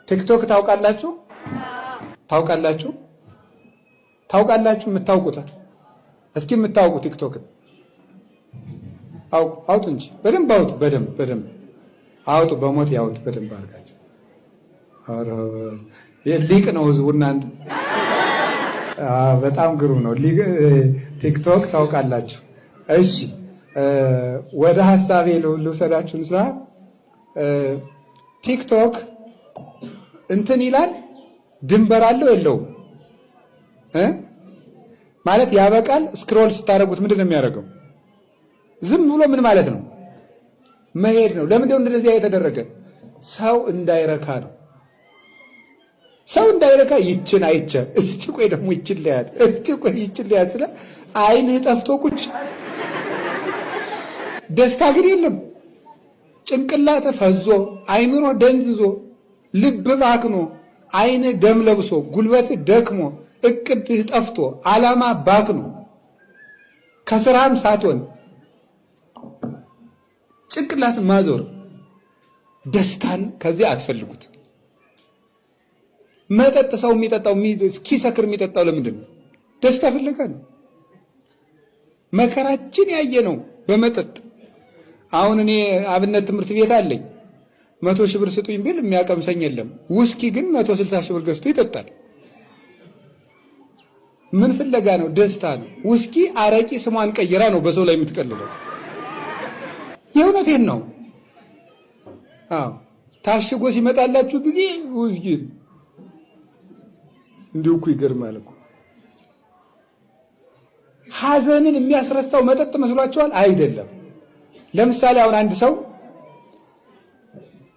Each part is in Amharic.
ቲክቶክ ታውቃላችሁ? ታውቃላችሁ? ታውቃላችሁ? የምታውቁት እስኪ የምታውቁ ቲክቶክን አውጡ እንጂ በደንብ አውጡ። በደንብ በደንብ አውጡ። በሞት ያውጡ በደንብ አድርጋችሁ። ሊቅ ነው ህዝቡ እናንተ። በጣም ግሩም ነው። ቲክቶክ ታውቃላችሁ። እሺ ወደ ሀሳቤ ልውሰዳችሁን ስራ ቲክቶክ እንትን ይላል፣ ድንበር አለው የለውም? ማለት ያበቃል። Scroll ስታደርጉት ምንድን ነው የሚያደርገው? ዝም ብሎ ምን ማለት ነው? መሄድ ነው። ለምንድነው እንደዚያ የተደረገ? ሰው እንዳይረካ ነው። ሰው እንዳይረካ ይችን አይቼ እስቲ ቆይ ደግሞ ይችን ልያት፣ እስቲ ቆይ ይችን ልያት ስለ አይንህ ጠፍቶ ቁጭ። ደስታ ግን የለም። ጭንቅላት ፈዞ፣ አይምሮ ደንዝዞ፣ ልብ ባክኖ፣ አይንህ ደም ለብሶ፣ ጉልበት ደክሞ፣ እቅድህ ጠፍቶ፣ ዓላማ ባክኖ፣ ከስራም ሳትሆን ጭንቅላት ማዞር ደስታን ከዚያ አትፈልጉት። መጠጥ ሰው የሚጠጣው እስኪሰክር የሚጠጣው ለምንድን ነው? ደስታ ፍለጋ ነው። መከራችን ያየ ነው በመጠጥ። አሁን እኔ አብነት ትምህርት ቤት አለኝ። 100,000 ብር ስጡኝ ብል የሚያቀምሰኝ የለም። ውስኪ ግን 160,000 ብር ገዝቶ ይጠጣል። ምን ፍለጋ ነው? ደስታ ነው። ውስኪ አረቂ ስሟን ቀይራ ነው በሰው ላይ የምትቀልለው። የእውነቴን ነው። አዎ ታሽጎ ሲመጣላችሁ ጊዜ ውስኪ እንዲሁ እኮ ይገርማል እኮ። ሐዘንን የሚያስረሳው መጠጥ መስሏቸዋል? አይደለም። ለምሳሌ አሁን አንድ ሰው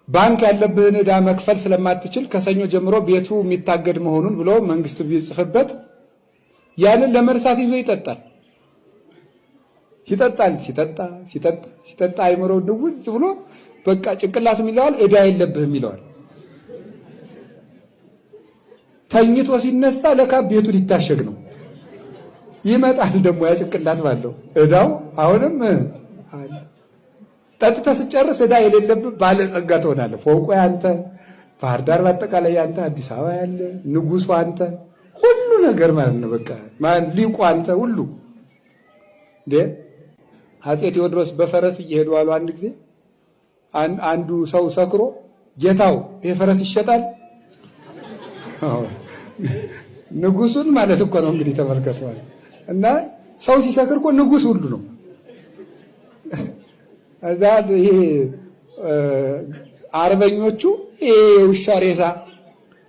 ባንክ ያለብህን ዕዳ መክፈል ስለማትችል ከሰኞ ጀምሮ ቤቱ የሚታገድ መሆኑን ብሎ መንግስት ቢጽፍበት ያንን ለመርሳት ይዞ ይጠጣል ይጠጣል። ሲጠጣ ሲጠጣ ሲጠጣ አይምሮ ድውዝ ብሎ በቃ ጭንቅላቱም ይለዋል ዕዳ የለብህም ይለዋል። ተኝቶ ሲነሳ ለካ ቤቱ ሊታሸግ ነው። ይመጣል ደግሞ ያ ጭንቅላት ባለው ዕዳው አሁንም አለ። ጠጥተህ ስጨርስ ዕዳ የሌለብህ ባለጸጋ ትሆናለህ። ፎቁ ያንተ፣ ባህር ዳር በአጠቃላይ ያንተ፣ አዲስ አበባ ያለ ንጉሱ አንተ፣ ሁሉ ነገር ማለት ነው። በቃ ሊቁ አንተ ሁሉ እንዴ። አፄ ቴዎድሮስ በፈረስ እየሄዱ አሉ። አንድ ጊዜ አንዱ ሰው ሰክሮ ጌታው ይሄ ፈረስ ይሸጣል? ንጉሱን ማለት እኮ ነው እንግዲህ ተመልከተዋል። እና ሰው ሲሰክር እኮ ንጉስ ሁሉ ነው። እዛ ይሄ አርበኞቹ ይሄ የውሻ ሬሳ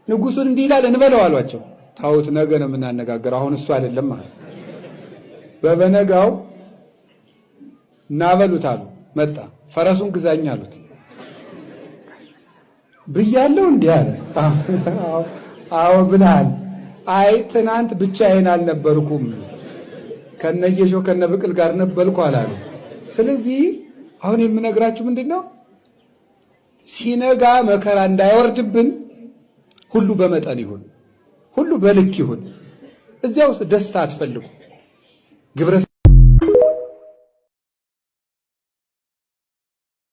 ንጉሱን እንዲህ ይላል እንበለው አሏቸው። ታውት ነገ ነው የምናነጋገረው፣ አሁን እሱ አይደለም ማለት። በበነጋው እናበሉት አሉ። መጣ። ፈረሱን ግዛኝ አሉት። ብያለሁ እንዲህ አለ። አዎ ብለሃል። አይ ትናንት ብቻዬን አልነበርኩም ከነጌሾ ከነብቅል ጋር ነበርኩ አላሉ። ስለዚህ አሁን የምነግራችሁ ምንድን ነው? ሲነጋ መከራ እንዳይወርድብን ሁሉ በመጠን ይሁን፣ ሁሉ በልክ ይሁን። እዚያ ውስጥ ደስታ አትፈልጉ። ግብረ